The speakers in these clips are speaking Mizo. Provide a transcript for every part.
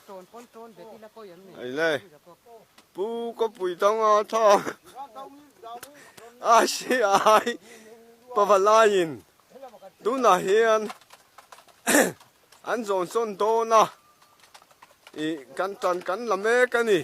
Hei le Pu Kawpui Danga tha ICI Pavalaiin tunah hian an zawn sawn dawn a ih kan tan kan la mek a ni.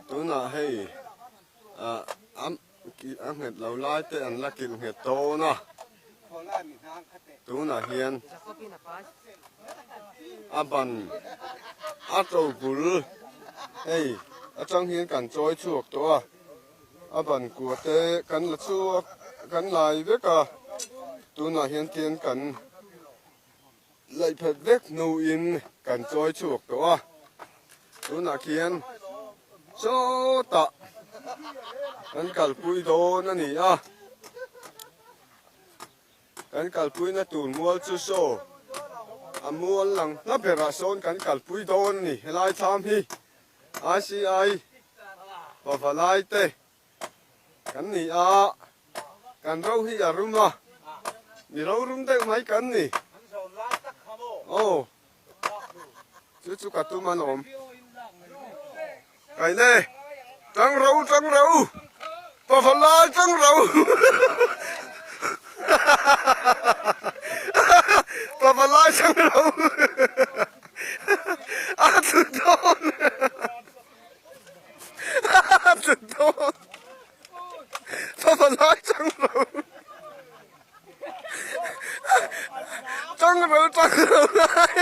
Tunah hei ah a nghet lo lai te an la kilh nghet dawn a tunah hian a ban a to bul hei atang hian kan chawi chhuak tawh a. A ban kua te kan la chhuak kan lai vek a, tunah hian tian kan laih phet vek hnuin kan chawi chhuak tawh a, tunah khian sawtah kan kalpui dawn a ni a, kan kalpuina tur mual chu saw a mual lang hla berah sawn kan kalpui dawn a ni helai thlam hi. ICI pavalai te kan ni a, kan ro hi a rum a, mi ro rum deuh mai kan ni. Aw, chu chu ka tum an awm. Kaine, tang ro tang ro, pavalai tang ro. Pavalai tang ro. A tlu dawn A tlu dawn Papa lai chang ro Chang ro chang ro lai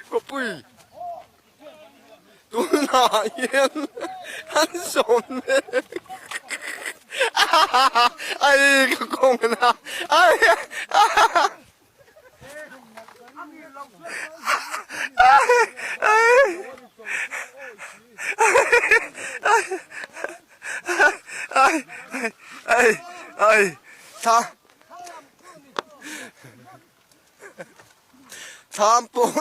Kawpui tunah hian an sawm mek ai ka kawng na ai Thlam pawh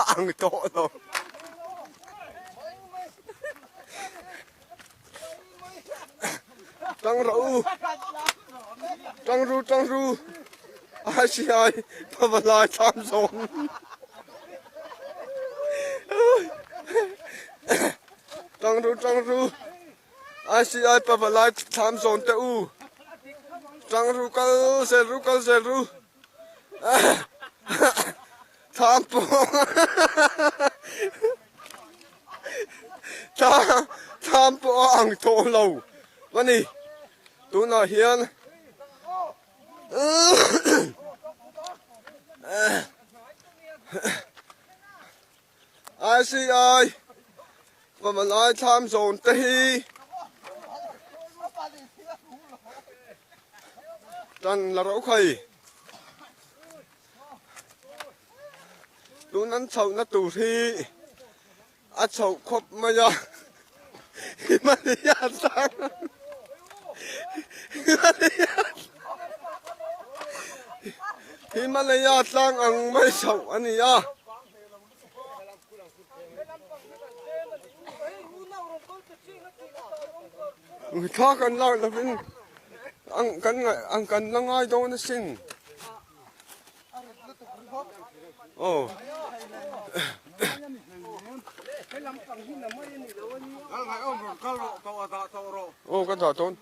a ang tawh lo. Tang rawh u. Tang ru tang ru. Ai si ai pavalai thlam zawn. Tang ru tang ru. Ai si ai pavalai thlam zawn te u. Tang ru kal zel ru kal zel ru. Thlam pawh. Thlam pawh a ang tawh lo a ni. Tunah hian ICI Pamalai thlam zawn te hi tan la ro khai. Tun an chhohna tur hi a chhoh khawp mai a, Himalaya tlang Himalaya Himalaya tlang ang mai chhoh a ni a. Thla kan lak lovin ang kan ang kan la ngai dawn asin. Aw. Aw ka dah dawn.